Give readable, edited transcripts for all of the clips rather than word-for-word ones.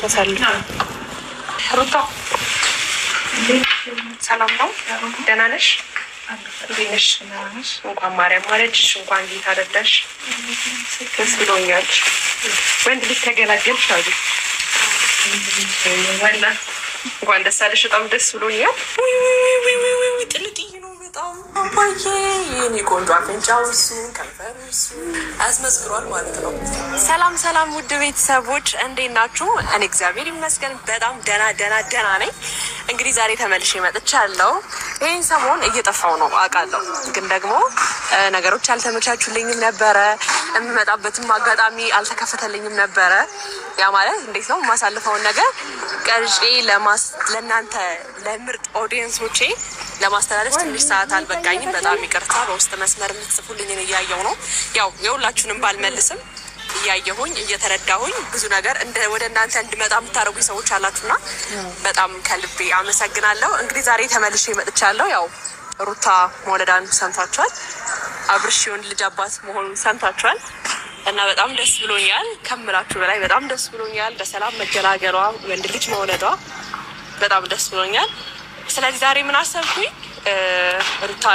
ተሰልፎ። ሩታ ሰላም ነው? ደህና ነሽ? እንዴት ነሽ? እንኳን ማርያም ማረችሽ፣ እንኳን ጌታ ረዳሽ። ደስ ብሎኛል። ወንድ ልጅ ተገላገልሽ አሉ። እንኳን ደስ አለሽ። በጣም ደስ ብሎኛል። ጥልጥይ ነው በጣም አባዬ፣ የኔ ቆንጆ አፍንጫው እሱ ከንፈሩ እሱ አስመስክሯል ማለት ነው። ሰላም ሰላም፣ ውድ ቤተሰቦች እንዴት ናችሁ? እኔ እግዚአብሔር ይመስገን በጣም ደህና ደህና ደህና ነኝ። እንግዲህ ዛሬ ተመልሼ መጥቻለሁ። ይህን ሰሞን እየጠፋው ነው አውቃለሁ፣ ግን ደግሞ ነገሮች አልተመቻቹልኝም ነበረ። የምመጣበትም አጋጣሚ አልተከፈተልኝም ነበረ። ያ ማለት እንዴት ነው፣ የማሳልፈውን ነገር ቀርጬ ለእናንተ ለምርጥ audience ኦቼ ለማስተላለፍ ትንሽ ሰዓት አልበቃኝም። በጣም ይቅርታ። በውስጥ መስመር የምትጽፉልኝን እያየው ነው። ያው የሁላችሁንም ባልመልስም እያየሁኝ እየተረዳሁኝ ብዙ ነገር ወደ እናንተ እንድመጣ የምታደርጉኝ ሰዎች አላችሁና በጣም ከልቤ አመሰግናለሁ። እንግዲህ ዛሬ ተመልሼ መጥቻለሁ። ያው ሩታ መውለዷን ሰምታችኋል። አብርሽ የወንድ ልጅ አባት መሆኑን ሰምታችኋል። እና በጣም ደስ ብሎኛል፣ ከምላችሁ በላይ በጣም ደስ ብሎኛል። በሰላም መገላገሏ፣ ወንድ ልጅ መውለዷ በጣም ደስ ብሎኛል። ስለዚህ ዛሬ ምን አሰብኩኝ፣ ሩታ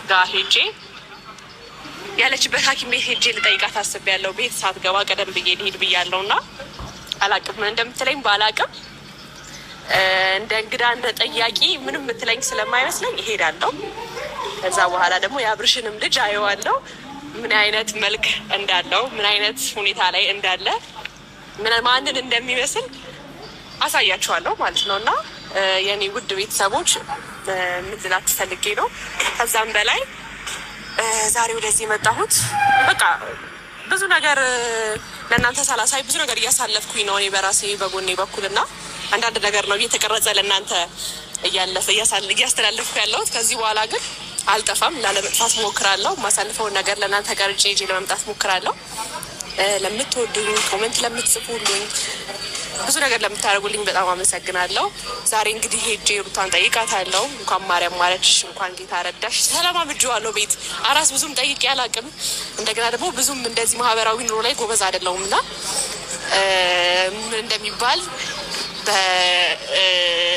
ጋር ሄጄ ያለችበት ሐኪም ቤት ሄጄ ልጠይቃት አስቤያለሁ። ቤት ሳትገባ ቀደም ብዬ ልሄድ ብያለሁ እና አላቅም ምን እንደምትለኝ ባላቅም እንደ እንግዳ እንደ ጠያቂ ምንም የምትለኝ ስለማይመስለኝ እሄዳለሁ። ከዛ በኋላ ደግሞ የአብርሽንም ልጅ አየዋለሁ፣ ምን አይነት መልክ እንዳለው፣ ምን አይነት ሁኔታ ላይ እንዳለ፣ ማንን እንደሚመስል አሳያችኋለሁ ማለት ነው። እና የኔ ውድ ቤተሰቦች ምን ልላችሁ ፈልጌ ነው፣ ከዛም በላይ ዛሬ ወደዚህ የመጣሁት በቃ ብዙ ነገር ለእናንተ ሳላሳይ ብዙ ነገር እያሳለፍኩኝ ነው እኔ በራሴ በጎኔ በኩል፣ እና አንዳንድ ነገር ነው እየተቀረጸ ለእናንተ እያስተላለፍኩ ያለሁት። ከዚህ በኋላ ግን አልጠፋም፣ ላለመጥፋት ሞክራለሁ። የማሳልፈውን ነገር ለእናንተ ቀርጬ ይዤ ለመምጣት ሞክራለሁ። ለምትወዱኝ፣ comment ለምትጽፉልኝ፣ ብዙ ነገር ለምታደርጉልኝ በጣም አመሰግናለሁ። ዛሬ እንግዲህ ሄጄ ሩታን ጠይቃታለሁ። እንኳን ማርያም ማረችሽ፣ እንኳን ጌታ ረዳሽ። ተለማምጄዋለሁ። ቤት አራስ ብዙም ጠይቄ አላቅም። እንደገና ደግሞ ብዙም እንደዚህ ማህበራዊ ኑሮ ላይ ጎበዝ አይደለሁም እና ምን እንደሚባል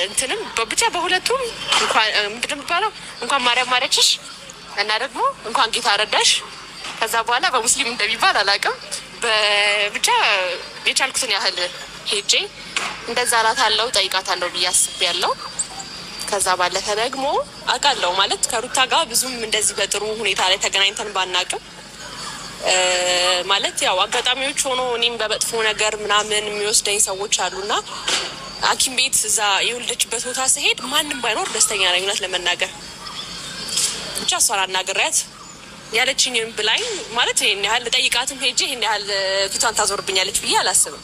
እንትንም ብቻ በሁለቱም እንኳን ምንድን ነው የሚባለው፣ እንኳን ማርያም ማረችሽ እና ደግሞ እንኳን ጌታ ረዳሽ። ከዛ በኋላ በሙስሊም እንደሚባል አላቅም። ብቻ የቻልኩትን ያህል ሄጄ እንደዛ እላታለሁ፣ ጠይቃታለሁ ብዬ አስቤያለሁ። ከዛ ባለፈ ደግሞ አውቃለሁ ማለት ከሩታ ጋር ብዙም እንደዚህ በጥሩ ሁኔታ ላይ ተገናኝተን ባናቅም፣ ማለት ያው አጋጣሚዎች ሆኖ እኔም በመጥፎ ነገር ምናምን የሚወስደኝ ሰዎች አሉና ሐኪም ቤት እዛ የወለደችበት ቦታ ስሄድ ማንም ባይኖር ደስተኛ ነኝ። እውነት ለመናገር ብቻ እሷን አናግሬያት ያለችኝም ብላኝ፣ ማለት ይሄን ያህል ጠይቃትም ሄጄ ይሄን ያህል ፊቷን ታዞርብኛለች ብዬ አላስብም።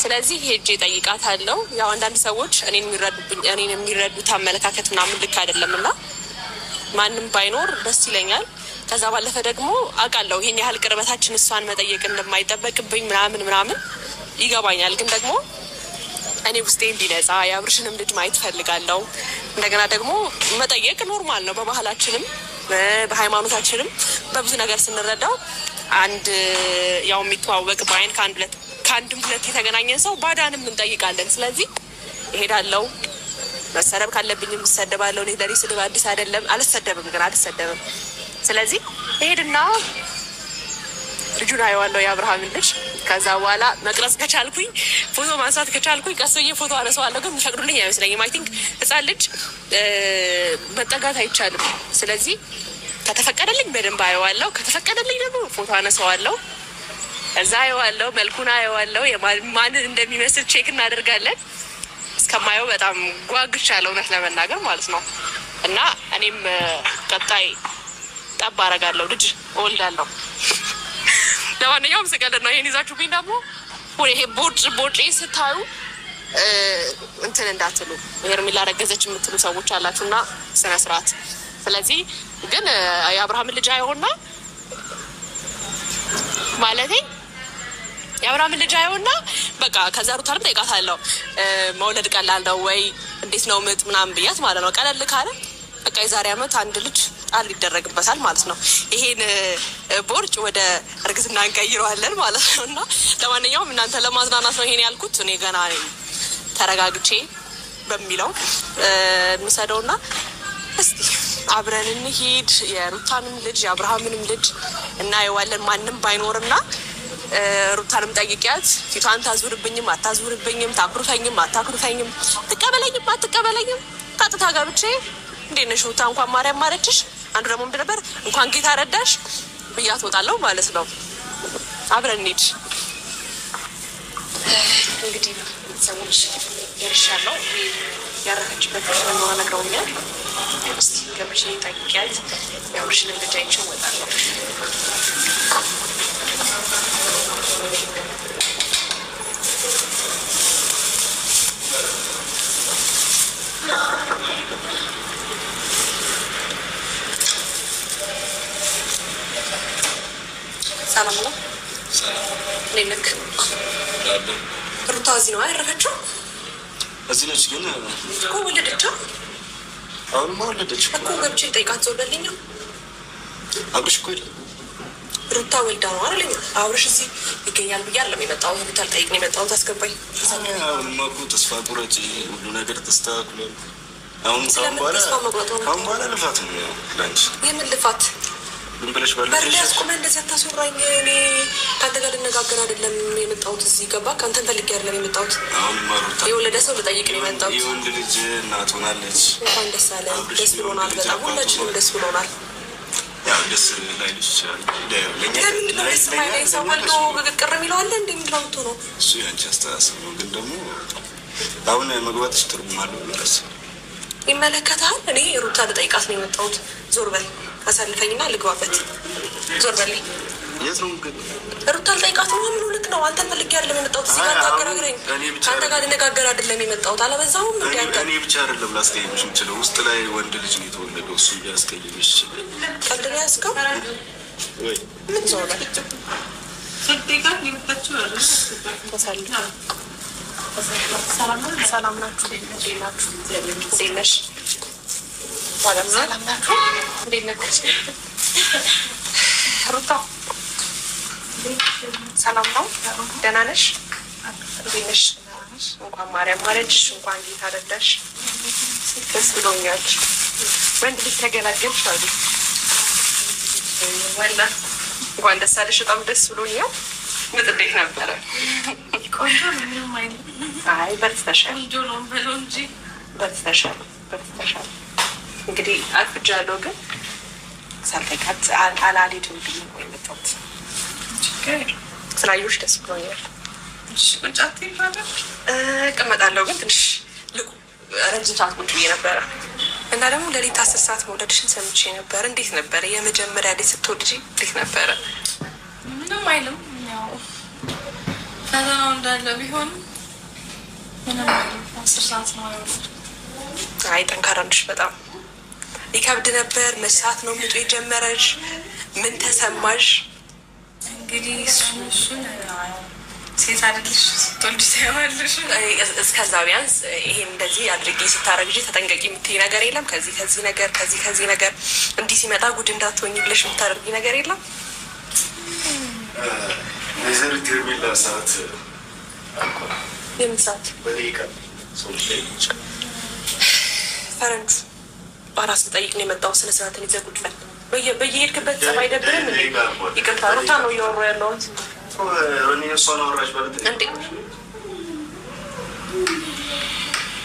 ስለዚህ ሄጄ ጠይቃታለሁ። ያው አንዳንድ ሰዎች እኔን የሚረዱብኝ እኔን የሚረዱት አመለካከት ምናምን ልክ አይደለም እና ማንም ባይኖር ደስ ይለኛል። ከዛ ባለፈ ደግሞ አውቃለሁ ይሄን ያህል ቅርበታችን እሷን መጠየቅ እንደማይጠበቅብኝ ምናምን ምናምን ይገባኛል። ግን ደግሞ እኔ ውስጤ እንዲነጻ የአብርሽንም ልጅ ማየት ፈልጋለሁ። እንደገና ደግሞ መጠየቅ normal ነው። በባህላችንም በሃይማኖታችንም በብዙ ነገር ስንረዳው አንድ ያው የሚተዋወቅ በአይን ከአንድ ሁለት ከአንድም ሁለት የተገናኘን ሰው ባዳንም እንጠይቃለን። ስለዚህ እሄዳለሁ። መሰደብ ካለብኝም እሰደባለሁ። እኔ ለእኔ ስድብ አዲስ አይደለም። አልሰደብም፣ ግን አልሰደብም። ስለዚህ እሄድና ልጁን አየዋለሁ፣ የአብርሃምን ልጅ። ከዛ በኋላ መቅረጽ ከቻልኩኝ፣ ፎቶ ማንሳት ከቻልኩኝ ቀስ ብዬ ፎቶ አነሳዋለሁ። ግን የሚፈቅዱልኝ አይመስለኝም። I think ህፃን ልጅ መጠጋት አይቻልም። ስለዚህ ከተፈቀደልኝ በደንብ አየዋለሁ። ከተፈቀደልኝ ደግሞ ፎቶ አነሳዋለሁ። እዛ አየዋለሁ፣ መልኩን አየዋለሁ፣ ማንን እንደሚመስል check እናደርጋለን። እስከማየው በጣም ጓጉቻለሁ፣ እውነት ለመናገር ማለት ነው። እና እኔም ቀጣይ ጠብ አደርጋለሁ፣ ልጅ እወልዳለሁ። ለማንኛውም ስቀልድ ነው። ይሄን ይዛችሁብኝ ደግሞ ይሄ ቦጭ ቦጭ ስታዩ እንትን እንዳትሉ፣ ሄርሜላ ረገዘች የምትሉ ሰዎች አላችሁ እና ስነ ስርዓት። ስለዚህ ግን የአብርሃምን ልጅ አይሆንና ማለቴ የአብርሃምን ልጅ አይሆንና በቃ ከዛ ሩታንም ጠይቃታለሁ። መውለድ ቀላል ነው ወይ፣ እንዴት ነው ምጥ ምናምን ብያት ማለት ነው። ቀለል ካለ በቃ የዛሬ አመት አንድ ልጅ ጣል ይደረግበታል ማለት ነው። ይሄን ቦርጭ ወደ እርግዝና እንቀይረዋለን ማለት ነው። እና ለማንኛውም እናንተ ለማዝናናት ነው ይሄን ያልኩት። እኔ ገና ተረጋግቼ በሚለው እንውሰደውና እስቲ አብረን እንሂድ። የሩታንም ልጅ የአብርሃምንም ልጅ እናየዋለን። ማንም ባይኖርና ሩታንም ጠይቂያት ፊቷን ታዙርብኝም አታዙርብኝም፣ ታኩርፈኝም አታኩርፈኝም፣ ትቀበለኝም አትቀበለኝም፣ ቀጥታ ገብቼ እንዴት ነሽ ሩታ እንኳን ማርያም ማረችሽ፣ አንዱ ደግሞ ምንድን ነበር እንኳን ጌታ ረዳሽ ብያት እወጣለሁ ማለት ነው። አብረን እንሂድ እንግዲህ ሰዎች ደርሻለሁ። ያረፈችበት ክፍል እንደሆነ ነግረውኛል። እስቲ ገብቼ ጠይቂያት የአብርሽንም ልጅ አይቼ እወጣለሁ። ሰላም ነው። እንዴት ነህ? ሩታ እዚህ ነው ያረፈችው? እዚህ ነች። ግን እኮ ወለደች። አሁንማ ወለደች እኮ ገብቼ ጠይቃት ዞር በልኛ። አብርሽ እኮ የለም። ሩታ ወልዳ ነው አይደል? አብርሽ እዚህ ይገኛል ብዬ አይደለም የመጣሁት። ሩታ ልጠይቅ ነው የመጣሁት። አስገባኝ። አሁንማ እኮ ተስፋ ቁረጪ፣ ሁሉ ነገር ተስተካክሏል። አሁን ካሁን በኋላ ልፋት ነው ለአንቺ። የምን ልፋት? ዝም ብለሽ በር ላይ አስቆመህ እንደዚህ አታስወራኝ። እኔ ከአንተ ጋር ልነጋገር አይደለም የመጣሁት እዚህ ገባ። ከአንተን ፈልጌ አይደለም የመጣሁት። የወለደ ሰው ልጠይቅ ነው የመጣሁት። የወንድ ልጅ እናት ሆናለች። እንኳን ደስ አለ። ደስ ብሎናል በጣም ሁላችንም ደስ ብሎናል። ያው ደስ ላይልሽ ይችላል። ለምንድን ነው ደስ የማይለኝ? ሰው ወልዶ ቅር የሚለው አለ እንደ ምንድን ነው የምትሆነው? እሱ የአንቺ አስተሳሰብ ነው። ግን ደግሞ አሁን መግባትሽ ትርጉም አለው ብሎ አላስብም። ይመለከታል። እኔ ሩታ ልጠይቃት ነው የመጣሁት። ዞር በል አሳልፈኝና ልግባበት። ዞር በል። የት ነው ግን? ሩታ ልጠይቃት ነው። ምን ልክ ነው? አንተን ፈልጌ አይደለም የመጣሁት። እዚህ ጋር ታገራግረኝ። ከአንተ ጋር ልነጋገር አይደለም የመጣሁት። አላበዛሁም እንዴ አንተ? እኔ ብቻ አይደለም ላስቀይምሽ የምችለው። ውስጥ ላይ ወንድ ልጅ ነው የተወለደው። እሱ ሊያስቀይምሽ ይችላል። ቀልድ ነው ያዝከው ወይ? ምን ዞር በል። ሰላም ናችሁ? እንዴት ናችሁ? እንዴት ነሽ? ሰላም ናችሁ? እንዴት ነሽ? ሩታ ሰላም ነው? ደህና ነሽ? እንዴት ነሽ? እንኳን ማርያም ማረችሽ፣ እንኳን ጌታ ረዳሽ። ደስ ብሎኛል። ወንድ ልጅ ተገላገልሽ አሉ። እንኳን ደስ አለሽ። በጣም ደስ ብሎኛል። ምጥ እንዴት ነበረ? ቆንጆ ነው። ምንም አይልም። አይ በርትተሻል፣ ቆንጆ ነው በለው እንጂ በርትተሻል፣ በርትተሻል። እንግዲህ አርፍጃለሁ፣ ግን ሳልጠይቃት አልሄድም ብዬ ነው የመጣሁት። ስላየሁሽ ደስ ብሎኛል። ቁጭ አትይም አይደል? እቀመጣለሁ፣ ግን ትንሽ ልቁ ረጅም ሰዓት ቁጭ ብዬ ነበረ እና ደግሞ ሌሊት 10 ሰዓት መውለድሽን ሰምቼ ነበረ። እንዴት ነበረ የመጀመሪያ ልጅ ስትወልጂ እንዴት ነበረ? ምንም አይልም። ያው ፈተናው እንዳለ ቢሆንም ምንም አይልም። 10 ሰዓት ነው የወለድኩት። አይ ጠንካራ ነሽ በጣም። ይከብድ ነበር? መች ሰዓት ነው ምጡ የጀመረሽ? ምን ተሰማሽ? እንግዲህ እሱን ሴት አይደለሽ ስትወልጂ ታይዋለሽ። እስከዛ ቢያንስ ይሄን እንደዚህ አድርጌ ስታረግጂ ተጠንቀቂ የምትይ ነገር የለም? ከዚህ ከዚህ ነገር ከዚህ ከዚህ ነገር እንዲህ ሲመጣ ጉድ እንዳትሆኝ ብለሽ የምታደርጊ ነገር የለም? ወይዘሪት ሄርሜላ ሰዓት አልቋል። የምን ሰዓት? በደቂቃ ሰዎች ላይ ፈረንጁ አራስ ልጠይቅ ነው የመጣው። ስነ ስርዓትን ይዘህ ቁጭ በል። በየሄድክበት ጸብ አይደብርም እንዴ? ይቅርታ ሩታ ነው እያወሩ ያለሁት እሷን አወራሽ ማለት እንዴ?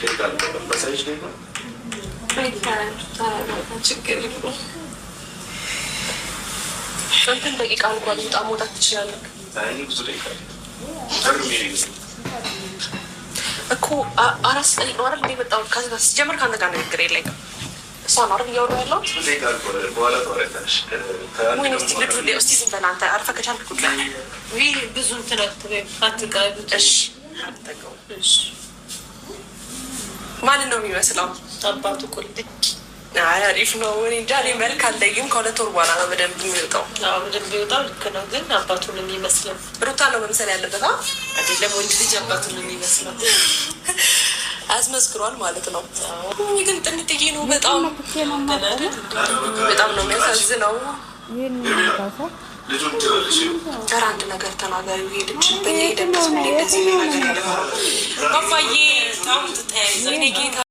ደቂቃ አልቋል። ባሳይሽ ደቂቃ ችግር የለውም። እንትን ደቂቃ አልቋል። ውጣ፣ መውጣት ትችላለህ አይ ብዙ ደቂቃ እኮ አራስ ልጠይቅ ነው አይደል እንዴ የመጣሁት? ሲጀምር ከአንተ ጋር ንግግር የለኝም። እሷ ነው አይደል እያወሩ ያለሁት? ደቂቃ አልቋል። በኋላ ታወሪያለሽ። ወይኔ እስኪ ልጁ እስኪ ዝም በል አንተ አርፈህ ከቻልክ ቁጭ በል። ይህ ብዙ እንትን አትበይው፣ አትቅረቢው። እሺ አልጠቀውም። ማንን ነው የሚመስለው? አባቱ ቁልጭ። አይ አሪፍ ነው። እኔ እንጃ እኔ መልክ አለይም። ከ2 ወር በኋላ ነው በደንብ የሚወጣው። አዎ በደንብ ይወጣው። ልክ ነው፣ ግን አባቱን የሚመስለው ሩታ ነው መምሰል ያለበት አይደለም። ወንድ ልጅ አባቱን የሚመስለው። አስመስክሯል ማለት ነው። ግን ጥንጥዬ ነው በጣም በጣም ነው የሚያሳዝነው። ኧረ አንድ ነገር ተናገሪ። ይሄ ልጅ በየሄደበት ሁሌ እንደዚህ ነው። ባባዬ ጌታ።